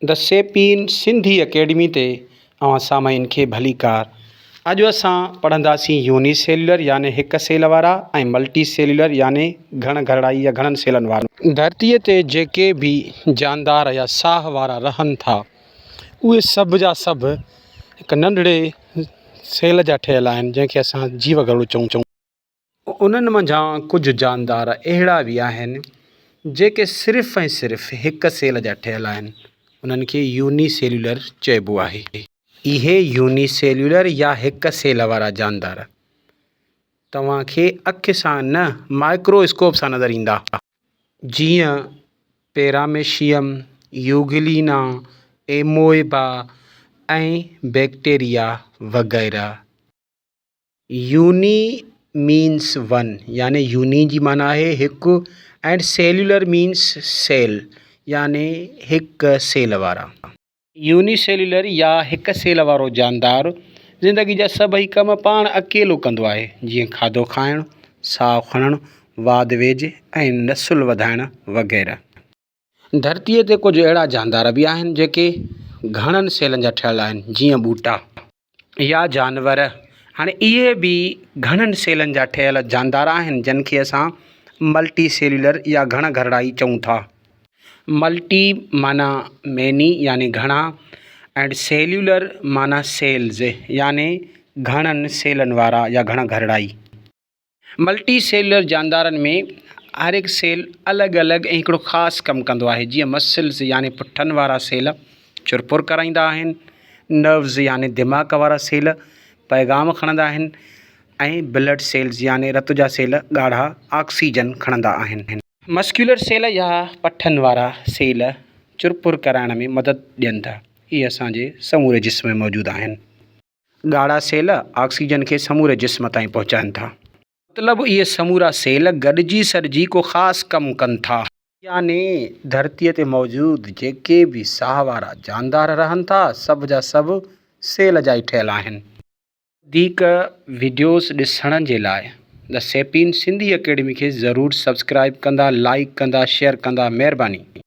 The سيپين Sindhi academy تي اوهان سامعين کي ڀليڪار. اڄ اسان پڙهنداسين يوني سيلولر يعني هڪ سيل وارا ۽ ملٽي سيلولر يعني گهڻ گهرڙائي يا گهڻن سيلن وارا. ڌرتيء تي جيڪي به جاندار يا ساهه وارا رهن ٿا اهي سڀ جا سڀ هڪ ننڍڙي سيل جا ٺهيل آهن جنهن کي اسان جيو گهرڙو چئون. انهن منجهان ڪجهه جاندار اهڙا به آهن، جيڪي صرف ۽ صرف هڪ سيل جا ٺهيل آهن، انهن کي يوني سيلولر چئبو آهي. اهي يوني سيلولر يا هڪ سيل وارا جاندار توهان کي اک سان نه مائڪرو اسڪوپ سان نظر ايندا. جيئن پيراميشيم، يوگلينا، ايموئبا ۽ بيڪٽيريا وغيره. يوني مينس ون يعني يوني جي معنيٰ آهي هڪ اينڊ سيلولر مينس سيل يعني هڪ سيل وارا. يوني سيلولر يا هڪ سيل وارو جاندار زندگي جا سڀئي ڪم پاڻ اڪيلو ڪندو آهي جيئن کاڌو کائڻ، ساهه کڻڻ، واڌ ويجهه ۽ نسل وڌائڻ وغيره. ڌرتيء تي ڪجهه اهڙا جاندار به آهن جيڪي گهڻن سيلن جا ٺهيل آهن جيئن ٻوٽا. يا جانور، هاڻي اهي به گهڻن سيلن جا ٺهيل جاندار آهن جن کي اسان ملٽي سيلولر يا گهڻ گهرڙائي چئون ٿا. ملٽي معنيٰ ميني يعني گهڻا اينڊ سيلولر معنيٰ سيلز يعني گهڻن سيلن وارا يا گهڻ گهرڙائي. ملٽي سيلولر جاندارن ۾ هر هڪ سيل الڳ الڳ ۽ هڪڙو خاص ڪم ڪندو آهي جيئن مسلز يعني پٺن وارا سيل چرپر ڪرائيندا آهن، نروز يعني دماغ وارا سيل پيغام کڻندا آهن ۽ بلڊ سيلز يعني رت جا سيل ڳاڙها آڪسيجن کڻندا آهن. مسڪيولر سيل يا پٺن وارا سيل چرپر ڪرائڻ ۾ مدد ڏين ٿا. اهي اسان جي سموري جسم ۾ موجود آهن. ڳاڙها سيل آڪسيجن کي سموري جسم تائين پهچائن ٿا. مطلب اهي سمورا سيل گڏجي سڏجي ڪو خاص ڪم ڪن ٿا. يعني ڌرتيء تي موجود جيڪي به ساهه وارا جاندار رهن ٿا سڀ جا سڀ سيل جا ئي ٺهيل آهن. وڌيڪ وڊيوز ڏسڻ جي لاء The سيپين سنڌي اڪيڊمي کي ضرور سبسڪرائيب ڪندا لائيڪ ڪندا شيئر ڪندا مهرباني.